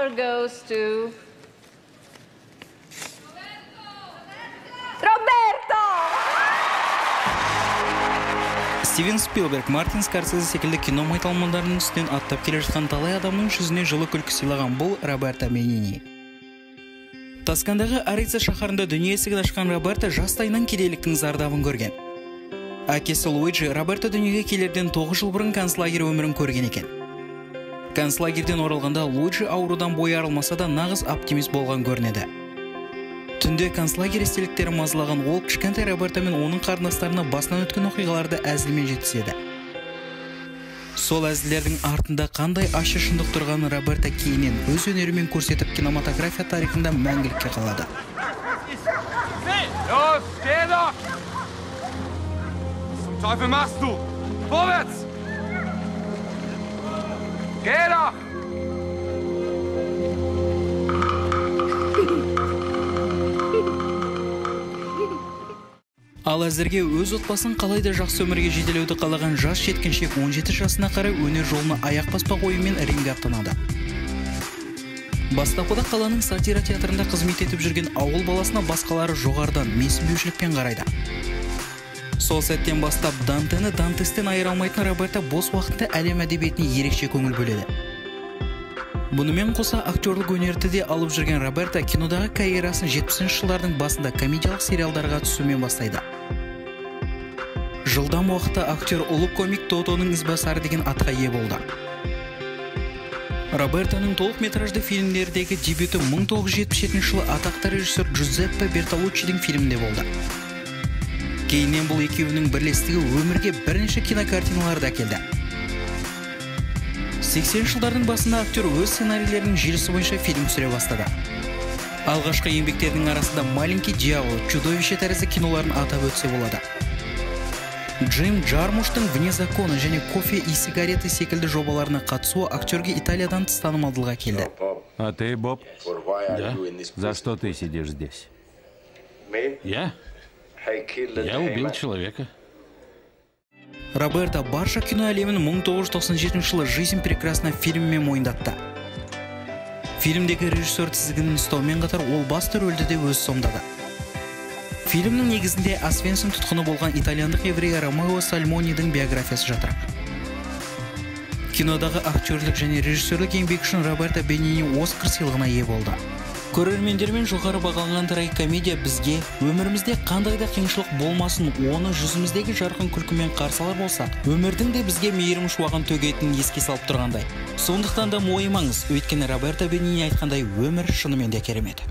Oscar goes to Roberto! Стивен Спилберг, Мартин Скорсезе секілді кино майталмандарының үстінен аттап келе жатқан талай адамның жүзіне жылы күлкі сыйлаған бұл Роберто Бенини. Тоскандағы Ареццо шаһарында дүние есігін ашқан Роберто жастайынан кедейліктің зардабын көрген. Әкесі Луиджи Роберто дүниеге келерден 9 жыл бұрын концлагерь өмірін көрген екен. Концлагерден оралғанда Луиджи аурудан бойы арылмаса да нағыз оптимист болған көрінеді. Түнде концлагерь естеліктері мазалаған ол кішкентай Роберто мен оның қарындастарына басынан өткен оқиғаларды әзілмен жеткізеді. Сол әзілдердің артында қандай ащы шындық тұрғанын Роберто кейіннен өз өнерімен көрсетіп, кинематография тарихында мәңгілікке қалады. Los, geh doch! Was zum Teufel machst du? Vorwärts! Geh doch! Ал әзірге өз отбасын қалайда жақсы өмірге жетелеуді қалаған жас жеткіншек 17 жасына қарай өнер жолына аяқ баспақ ойымен римге аттанады. Бастапқыда қаланың сатира театрында қызмет етіп жүрген ауыл баласына басқалары жоғарыдан менсінбеушілікпен қарайды. Сол сәттен бастап Дантені Дантестен айыра алмайтын Роберто бос уақытында әлем әдебиетіне ерекше көңіл бөледі. Бұнымен қоса актерлік өнерді де алып жүрген Роберто кинодағы карьерасын 70 жылдардың басында комедиялық сериалдарға түсумен бастайды. Жылдам уақытта актер ұлы комик Тотоның ізбасары деген атқа ие болды. Робертоның толық метражды фильмдердегі дебюті 1977 жылы атақты режиссер Джузеппе Бертолуччидің фильмінде болды. Кейіннен бұл екеуінің бірлестігі өмірге бірнеше кинокартиналарды әкелді. 80 жылдардың басында актер өз сценарийлерінің желісі бойынша фильм түсіре бастады. Алғашқы еңбектерінің арасында «Маленький дьявол», «Чудовище» тәрізді киноларын атап өтсе болады. Джим Джармуштың «Вне закона» және «Кофе и сигареты» секілді жобаларына қатысуы актерге Италиядан тыс танымалдылық әкелді. А ты, Боб? Да. За что ты сидишь здесь? Я? Я убил человека. Роберто барша кино әлемін 1997 жылы «Жизнь прекрасна» фильмімен мойындатты. Фильмдегі режиссер тізгінін ұстаумен қатар ол басты рөлді де өзі сомдады. Фильмнің негізінде Освенцим тұтқыны болған итальяндық еврей Ромео Сальмонидің биографиясы жатыр. Кинодағы актерлік және режиссерлік еңбек үшін Роберто Бенини Оскар сыйлығына ие болды. Көрермендермен жоғары бағаланған трагикомедия бізге өмірімізде қандай да қиыншылық болмасын, оны жүзіміздегі жарқын күлкімен қарсы алар болсақ, өмірдің де бізге мейірім шуағын төгетінін еске салып тұрғандай. Сондықтан да мойымаңыз, өйткені Роберто Бенини айтқандай өмір шынымен де керемет.